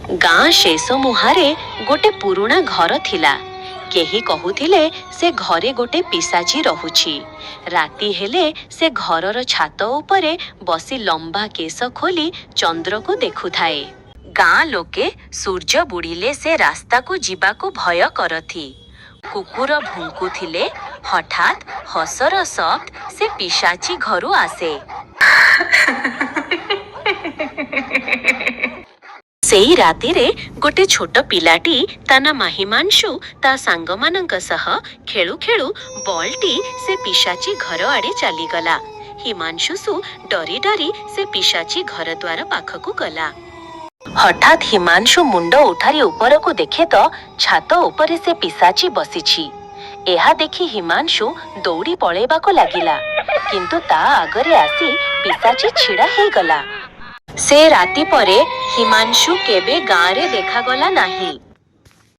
ଗାଁ ଶେଷ ମୁହାଁରେ ଗୋଟେ ପୁରୁଣା ଘର ଥିଲା। କେହି କହୁଥିଲେ ସେ ଘରେ ଗୋଟେ ପିଶାଚୀ ରହୁଛି। ରାତି ହେଲେ ସେ ଘରର ଛାତ ଉପରେ ବସି ଲମ୍ବା କେଶ ଖୋଲି ଚନ୍ଦ୍ରକୁ ଦେଖୁଥାଏ। ଗାଁ ଲୋକେ ସୂର୍ଯ୍ୟ ବୁଡ଼ିଲେ ସେ ରାସ୍ତାକୁ ଯିବାକୁ ଭୟ କରନ୍ତି। କୁକୁର ଭୁଙ୍କୁଥିଲେ ହଠାତ୍ ହସର ଶବ୍ଦ ସେ ପିଶାଚୀ ଘରୁ ଆସେ। ସେଇ ରାତିରେ ଗୋଟେ ଛୋଟ ପିଲାଟି, ତା ନାଁ ହିମାଂଶୁ, ତା ସାଙ୍ଗମାନଙ୍କ ସହ ଖେଳୁ ଖେଳୁ ବଲ୍ଟି ସେ ପିଶାଚୀ ଘର ଆଡ଼େ ଚାଲିଗଲା। ହିମାଂଶୁ ଡରି ଡରି ସେ ପିଶାଚୀ ଘର ଦ୍ୱାର ପାଖକୁ ଗଲା। ହଠାତ୍ ହିମାଂଶୁ ମୁଣ୍ଡ ଉଠାରି ଉପରକୁ ଦେଖେ ତ ଛାତ ଉପରେ ସେ ପିଶାଚୀ ବସିଛି। ଏହା ଦେଖି ହିମାଂଶୁ ଦୌଡ଼ି ପଳେଇବାକୁ ଲାଗିଲା, କିନ୍ତୁ ତା ଆଗରେ ଆସି ପିଶାଚୀ ଛିଡ଼ା ହେଇଗଲା। ସେ ରାତି ପରେ ହିମାଂଶୁ କେବେ ଗାଁରେ ଦେଖାଗଲା ନାହିଁ।